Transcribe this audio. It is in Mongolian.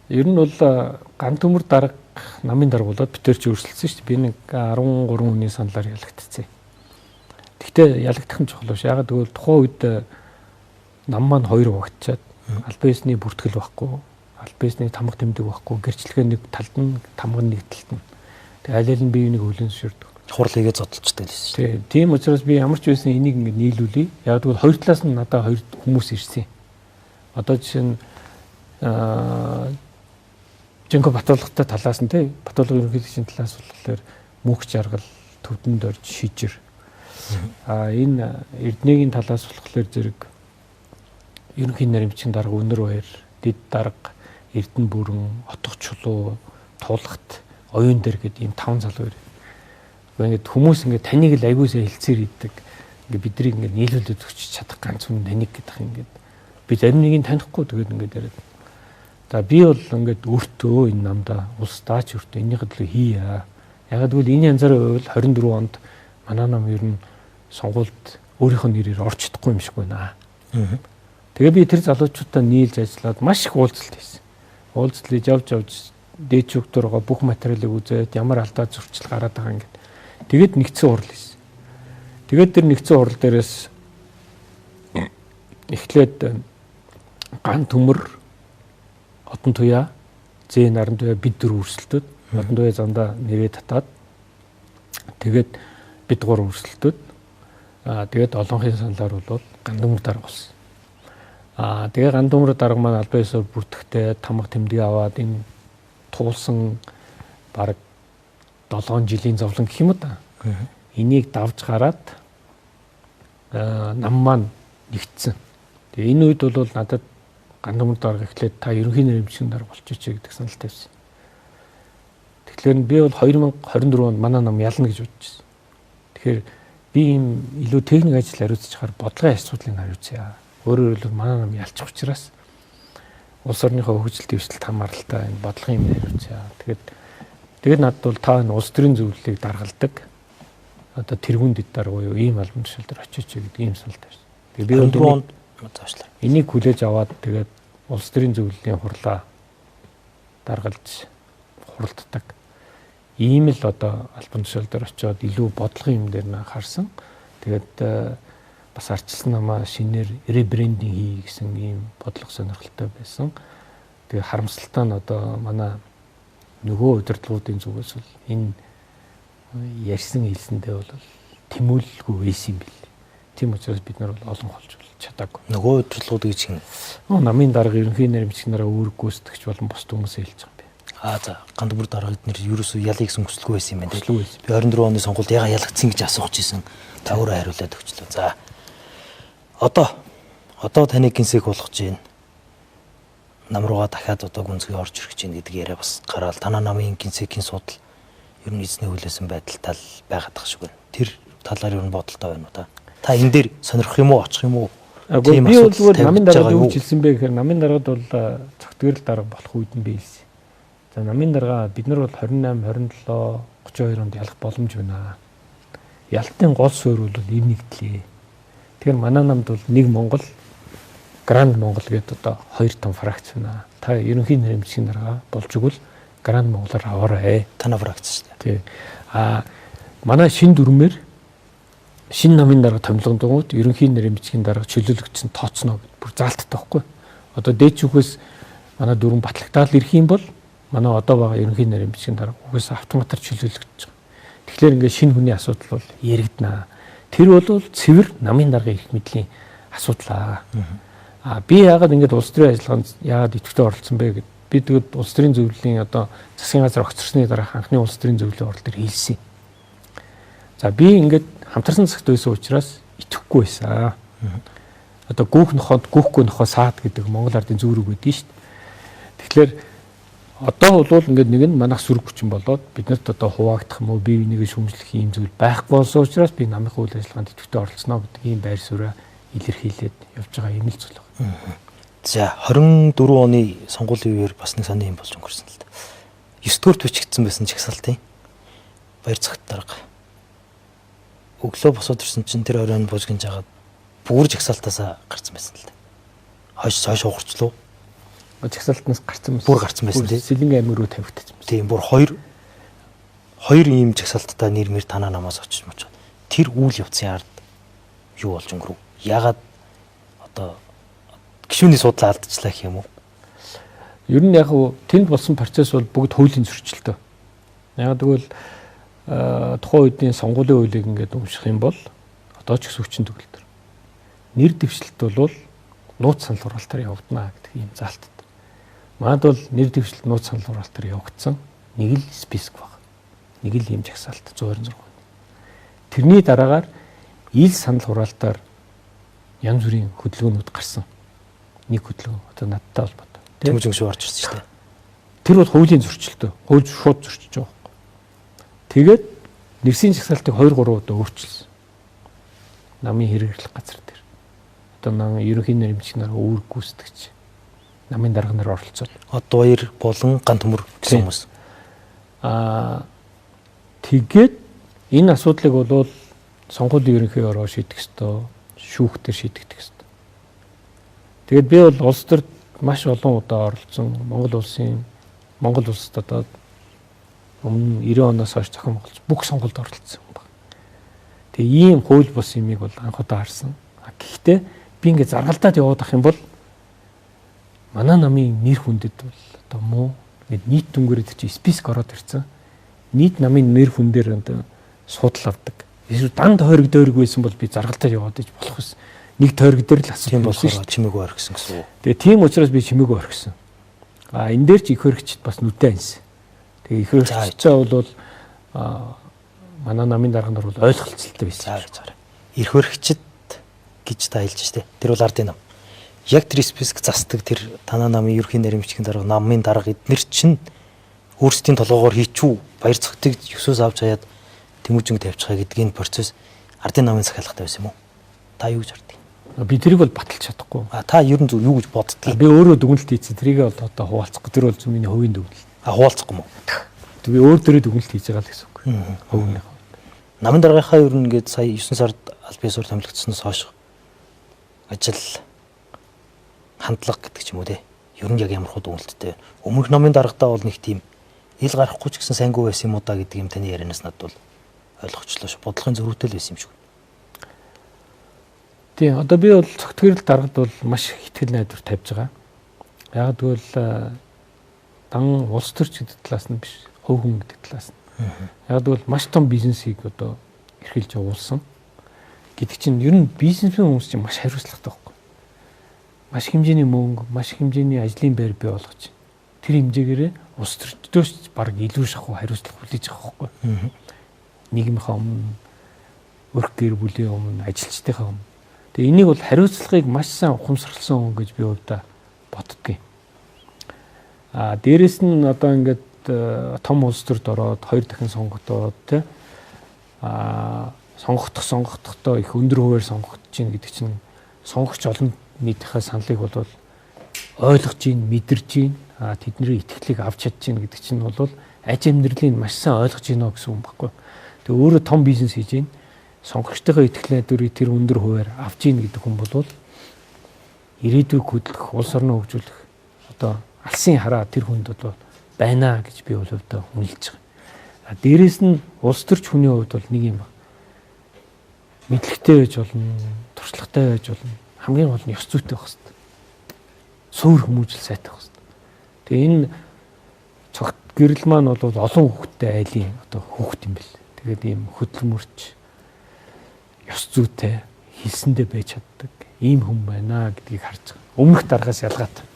Ер нь бол ган төмөр дарга намын дарга болоод бид тэр чи өрсөлдсөн шүү дээ. Би нэг 13 хүний саналаар ялагдчихсан. Гэхдээ ялагдах нь чухал биш. Ягаад гэвэл тухайн үед нам маань хоёр хуваагдчаад албан ёсны бүртгэл байхгүй, албан ёсны тамга тэмдэг байхгүй, гэрчлэгээ нэг талд нь, тамга нэг талд нь. Тэгээ аль аль нь бие биенийг хөлөн зөвшөөрдөг. Хурал хийгээ зодтолчтой л байсан шүү дээ. Тийм учраас би ямар ч байсан энийг ингэ нийлүүлье. Яг гэвэл хоёр талаас нь надад хоёр хүмүүс ирсэн. Одоо жишээ нь Жинко Батулгатай талаас нь тий Батулга ерөнхийлөгчийн талаас болохоор мөнх жаргал, төвдөнд орж шижир. А энэ Эрдэнэгийн талаас болохоор зэрэг ерөнхий наримчин дарга Өнөр баяр, Дэд дарга, Эрдэнэ бүрэн, Отох чулуу, Тулгат, Оюун дээр гэдэг ийм 5 залуу ирээ. Ингээд хүмүүс ингээд таныг л айгуусаа хэлцээр идэг. Ингээд бидрийг ингээд нийлүүлээд өгч чадах ганц хүн таныг гэдэг ингээд би зарим нэгийг танихгүй тэгээд ингээд яриад. За би бол ингээд өөртөө энэ намдаа улсдаа ч өөртөө энийхээ төлөө хийя. Яг гэвэл энэ янзаараа байвал 24 онд манай нам ер нь сонгуульд өөрийнх нь нэрээр орж чадахгүй юм шиг байна. Тэгээ би тэр залуучуудаа нийлж ажиллаад маш их уулзалт хийсэн. Уулзалт хийж явж явж дээд чүгтөргөө бүх материалыг үзээд ямар алдаа зөрчил гараад байгаа ингээд. Тэгээд нэгдсэн хурал хийсэн. Тэгээд тэр нэгдсэн хурал дээрээс эхлээд ган төмөр, Одон туяа, Зээ наран туяа бид дөрөв өрсөлдөд, Одон туяа замдаа нэрээ татаад тэгээд бид гур өрсөлдөд. Тэгээд олонхын саналаар бол ган төмөр дарга болсон. Тэгээ ган төмөр дарга маань албан ёсоор бүртгэхтэй тамга тэмдэг аваад энэ туулсан бараг 7 жилийн зовлон гэх юм уу та. Энийг давж гараад нам маань нэгдсэн. Тэгээ энэ үед бол надад ган төмөр дарга эхлээд та ерөнхий нэрэмжлэгэн дарга болчихъя гэдэг санал тавьсан. Тэгэхээр би бол 2024 онд манай нам ялна гэж бодож байсан. Тэгэхээр би ийм илүү техник ажил хариуцж хаар бодлогын асуудлыг хариуцъя. Өөрөөр хэлбэл манай нам ялчих учраас улс орныхоо хөгжил дэвшилт хамааралтай энэ бодлогын юм хариуцъя. Тэгээд надад бол та энэ улс төрийн зөвлөлийг даргалдаг одоо тэргүүн дэд дарга юу ийм албан тушаал дээр очиж гэдэг ийм санал тавьсан. Тэгээд би 24 онд заашлаа. Энийг хүлээж аваад тэгээд улс төрийн зөвлөлийн хурлаа даргалж хуралддаг. Ийм л одоо албан тушаал дээр очиод илүү бодлогын юм дээр нь анхаарсан. Тэгээд бас арчилсан намаа шинээр ребрендинг хий гэсэн ийм бодлого сонирхолтой байсан. Тэгээ харамсалтай нь одоо манай нөгөө удирдлагуудын зүгээс бол энэ ярьсан хэлсэндээ бол тэмүүлэлгүй байсан юм бэл. Тийм учраас бид нар бол олон холж чадаагүй. Нөгөө удирдлагууд гэж юм. Намын дарга, ерөнхий наримчиг нараа үүрэг гүйцэтгэгч болон бусд хүмүүсээ хэлж байгаа юм бэ. За ган төмөр дарга эднэр ерөөсөө ялыг гэсэн хүсэлгүй байсан юм байна. Би 24 оны сонгуульд яга ялагдсан гэж асуух гэсэн. Та өөрөө хариулаад өгчлөө. За одоо таныг гинсэг болгож байна. Нам руугаа дахиад одоо гүнзгий орж ирэх гэж байна гэдэг яриа бас гараал. Танаа намын гинсэгийн судал ер нь эзний хүлээсэн байдалтай л байгаад тах шиг байна. Тэр талаар ер нь бодолтой байна уу та? Та энэ дээр сонирхох юм уу, очих юм уу? Би бол зүгээр намын даргад юу гэж хэлсэн бэ гэхээр намын даргад бол цогтгэрэл дарга болох үед нь би хэлсэн. За намын дарга бид нар бол 28, 27, 32 онд ялах боломж байна. Ялтын гол суурь бол эв нэгдлээ. Тэгэхээр манай намд бол нэг Монгол, Гранд Монгол гэдэг одоо хоёр том фракц байна. Та ерөнхий нэрэмжлэгийн дарга болж игэл Гранд Монголоор аваарай. Танаа фракц шүү дээ. Тий. Манай шин дүрмээр шинэ намын дарга томилгондгууд ерөнхий нэрэмжлэгийн дарга чөлөөлөгдсөн тооцно гэд бүр заалттай байхгүй. Одоо дээд шүүхээс манай дүрм батлагтаал ирэх юм бол манай одоо байгаа ерөнхий нэрэмжлэгийн дарга угсаа автоматар чөлөөлөгдөж байгаа. Тэгэхээр ингээд шинэ хүний асуудал бол яригдана. Тэр бол цэвэр намын даргын эрх мэдлийн асуудал аа. Би яагаад ингээд улс төрийн ажиллагаанд яагаад идэвхтэй оролцсон бэ гэд би тэгэд улс төрийн зөвлөлийн одоо засгийн газар огцорсны дараах анхны улс төрийн зөвлөлийн орол дээр хэлсэн. За би ингээд хамтарсан цагт байсан учраас итгэхгүй байсан. Одоо гүүх нохойд гүүхгүй нохой саад гэдэг Монгол ардын зүүр үг байдгийн шүү дээ. Тэгэхээр одоо бол ингээд нэг нь манайх сөрөг хүчин болоод биднэрт одоо хуваагдах юм уу, бие бинийгээ шүүмжлэх ийм зүйл байхгүй болсон учраас би намынхаа үйл ажиллагаанд идэвхтэй оролцсноо гэдэг ийм байр сууриа илэрхийлээд явж байгаа юм л зүйл байна. За 24 оны сонгуулийн үеэр бас нэг сони юм болж өнгөрсөн л да. 9 дугаарт бичигдсэн байсан чагсаалтын баяр цагт дарга. Өглөө босоод ирсэн чинь тэр оройн бужигнж хагаад бүр жагсаалтаасаа гарсан байсан л да. Хойш хойш хугарчлуу. Жагсаалтнаас гарцсан байсан. Бүр гарцсан байсан тийм. Сэлэнгэ аймаг руу тавигдсан байсан. Тийм, бүр хоёр ийм жагсаалттай нэр мэр танаа намаас очиж мочоод тэр үйл явцын ард юу болж өнгөрөв? Ягаад одоо гишүүний судлаа алдчихлаа гэх юм уу? Ер нь яг тэнд болсон процесс бол бүгд хуулийн зөрчилтэй. Яг тэгвэл тухайн үеийн сонгуулийн хуулийг ингээд унших юм бол одоо ч гэсэн хүчин төгөлдөр. Нэр дэвшлэлт бол нууц санал хураалтаар явагдана гэдэг ийм заалттай. Манад бол нэр дэвшлэлт нууц санал хураалтаар явагдсан нэг л список баг. Нэг л ийм жагсаалт 126. Тэрний дараагаар ил санал хураалтаар янз бүрийн хөдөлгөөнүүд гарсан. Нэг хөдөлгөөн одоо надтай холбоотой. Тэмүүжин шүү орж ирсэн шүү дээ. Тэр бол хуулийн зөрчилтэй. Хууль шууд зөрчиж байгаа байхгүй. Тэгээд нэрсийн жагсаалтыг 2 3 удаа өөрчилсөн. Намын хэрэглэх газар дээр. Одоо нам ерөнхий нэрмжих нар үүрэг гүйцэтгэгч намын дарга нар оролцоод. Одваяр болон ган төмөр гэсэн хүмүүс. Тэгээд энэ асуудлыг бол сонгуулийн ерөнхий ороо шийдэх ёстой, шүүхтэр шийдэгдэх ёстой. Тэгээд би бол улс төрд маш олон удаа оролцсон. Монгол улсад одоо өмнө 90 оноос хойш зохион байгуулсан бүх сонгуульд оролцсон юм байна. Тэгээ ийм хууль бус юмыг бол анх удаа харсан. Гэхдээ би ингээд заргалдаад яваад ах юм бол манай намын нэр хүндэд бол одоо муу ингээд нийт дүнгээр тэр чинь списк ороод ирсэн. Нийт намын нэр хүндээр одоо судал авдаг. Эсвэл дан тойрог дойрог байсан бол би заргалдаад яваад иж болох байсан. Нэг тойрог дээр л асуудал болсон шүү дээ. Чимээгүй орхисон гэсэн үг. Тэгээ тийм учраас би чимээгүй орхисон. Энэ дээр ч их хөрөгчд бас нүдэ ансан. Тэгээ их хөрөгчдөө бол манай намын дарга нар бол ойлголцолтой байсан. За. Их хөрөгчд гэж та хэлж штэ. Тэр бол ардын нам. Яг тэр списк застдаг тэр танаа намын ерөнхий наримчгийн дарга, намын дарга эднэр чинь өөрсдийн толгоогоор хийчүү баяр цогтыг 9-өөс авч хаяад Тэмүүжинг тавьчихаа гэдгийн процесс ардын намын захиалгатай байсан юм уу? Та юу гэж хардгийг? Би тэрийг бол баталж чадахгүй. Та ер нь зөв юу гэж боддгийг? Би өөрөө дүгнэлт хийсэн. Тэрийг бол одоо хуваалцахгүй. Тэр бол зөв миний хувийн дүгнэлт. Хуваалцахгүй юм уу? Би өөр дөрөө дүгнэлт хийж байгаа л гэсэн үг. Хувийнхаа. Намын даргынхаа ер нь ингээд сая 9 сард аль биесээр томилогдсоноос хойш ажил хандлага гэдэг ч юм уу те. Ер нь яг ямар хуу дүгнэлттэй. Өмнөх намын даргадаа бол нэг тийм ил гарахгүй ч гэсэн сайнгүй байсан юм уу да гэдэг юм таны ярианаас надад бол ойлгочлоо шүү. Бодлогын зөрүүтэй л байсан юм шиг. Тийм, одоо би бол цогтгэрэл даргад бол маш их итгэл найдвар тавьж байгаа. Яг тэгвэл дан улс төрч гэдэг талаас нь биш, хувь хүн гэдэг талаас нь. Яг тэгвэл маш том бизнесийг одоо эрхэлж явуулсан гэдэг чинь ер нь бизнесмен хүмүүс чинь маш хариуцлагатай байхгүй. Маш хэмжээний мөнгө, маш хэмжээний ажлын байр бий болгож тэр хэмжээгээрээ улс төрчдөөс баг илүү шахуу хариуцлага хүлээж авах байхгүй. Нийгмийнхаа өмнө, өрх гэр бүлийн өмнө, ажилчдынхаа өмнө. Тэгээ энийг бол хариуцлагыг маш сайн ухамсарласан хүн гэж би хувьдаа боддгийн. Дээрэс нь одоо ингээд том улс төрд ороод хоёр дахин сонгогдоод тий сонгогдохдоо их өндөр хувиар сонгогдож чинь гэдэг чинь сонгогч олон нийтийнхээ саналыг бол ойлгож чинь, мэдэрч чинь, тэдний итгэлийг авч чадж чинь гэдэг чинь бол аж амьдралыг маш сайн ойлгож байна гэсэн юм баггүй. Тэгээ өөрөө том бизнес хийж чинь сонгогчдынхаа итгэл найдварыг тэр өндөр хувиар авч ийн гэдэг хүн бол ирээдүйг хөдлөх, улс орноо хөгжүүлэх одоо алсын хараа тэр хүнд бол байна гэж би бол хувьдаа үнэлж байгаа. Дээрээс нь улс төрч хүний хувьд бол нэг юм байна. Мэдлэгтэй байж болно, туршлагатай байж болно. Хамгийн гол нь ёс зүйтэй байх хэрэгтэй. Суур хүмүүжил сайтай байх хэрэгтэй. Тэгээ энэ цогт гэрэл маань бол олон хүүхэдтэй айлын одоо хүүхэд юм бэл. Тэгээд ийм хөдөлмөрч, ёс зүйтэй, хэлсэндээ байж чаддаг ийм хүн байна гэдгийг харж байгаа. Өмнөх даргаас ялгаатай.